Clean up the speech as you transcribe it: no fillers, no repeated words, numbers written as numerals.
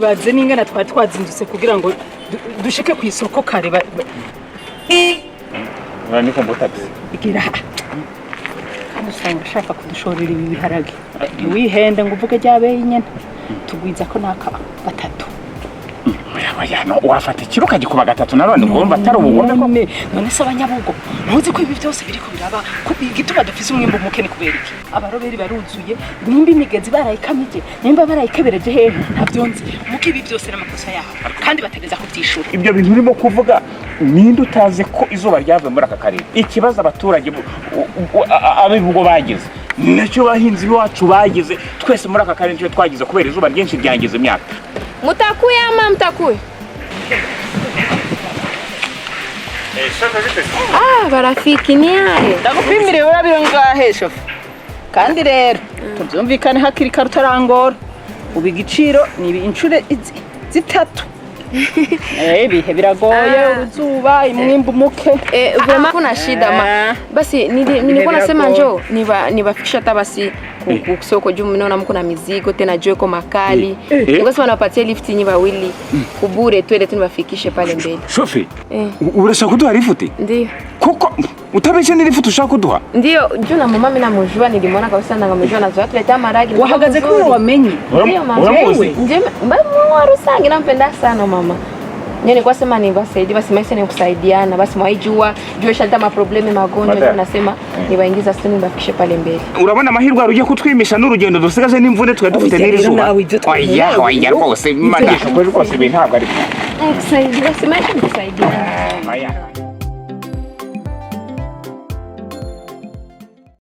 Ibaze n'ingana twari twazindutse kugira ngo dushike ku isoko kare. Ura ni kombo taxi. Igira kandi usanga ashaka kudushorera ibi biharage. Ntiwihende ngo uvuge ryabeye nyene, tugwiza ko naka batatu. Oya, oya, no wafata ikiro ukagikuba gatatu nanone, ngo urumva atari ubugome ko? None se abanyabugo, ntuzi ko ibi byose biriko biraba igituma dufise umwimbu muke ni kubera iki? Abaroberi baruzuye, nimba imigezi barayikamije, nimba barayikebereje hehe, ntabyo nzi. Muko ibi byose n'amakosa yabo kandi bategereza kuvyishura. Ibyo bintu urimo kuvuga, ninde utazi ko izuba ryavuye muri aka karere? Ikibazo abaturage ab'ibihugu bagize, nacyo bahinzi b'iwacu bagize, twese muri aka karere nicyo twagize kubera izuba ryinshi ryangiza imyaka. Mutakuye ama mtakuye? Ah, barafiki ni aye. Ndagupimire urabiro ngahe, shofe? Kandi rero tubyumvikane hakiri kare, utarangora. Ubu igiciro ni ibi inshuro zitatu. Ibihe biragoye. Ah. Uruzuba, imwimbu muke. Vraiment kuna shida ma. Ah. Basi nilikuwa nasema biragoye. njoo nibafikisha hata basi ku soko juu mnaona mko na mizigo tena juu iko makali. Nilikuwa sema nawapatie lift nyi wawili kubure, twende tu nibafikishe pale mbele. Shofe, Eh. urashaka kuduha lifuti? Ndio. Kuko utabeshye, ni lifuti ushaka kuduha? Ndio, juu na mama mimi namjua, nilimwona kabisa na namjua na zoea tuletea maragi. Wahagaze kuri wamenye? Ndio mama. Uramuzi? Ndio mama Rusange, nampenda sana mama. Ndio nilikuwa sema niwasaidie basi, maisha ni kusaidiana basi, mwaijua juu ishaleta maprobleme magonjwa, Madam. ndio nasema niwaingiza sisi nibafikishe pale mbele. Urabona amahirwe wari ugiye kutwimisha n'urugendo dusigaje n'imvune twari dufite Oya, n'iri rero zuba. nawe ibyo Oya, oya, rwose magisha kuri rwose, ibi ntabwo ari Kusaidia basi, maisha ni kusaidiana. Oya.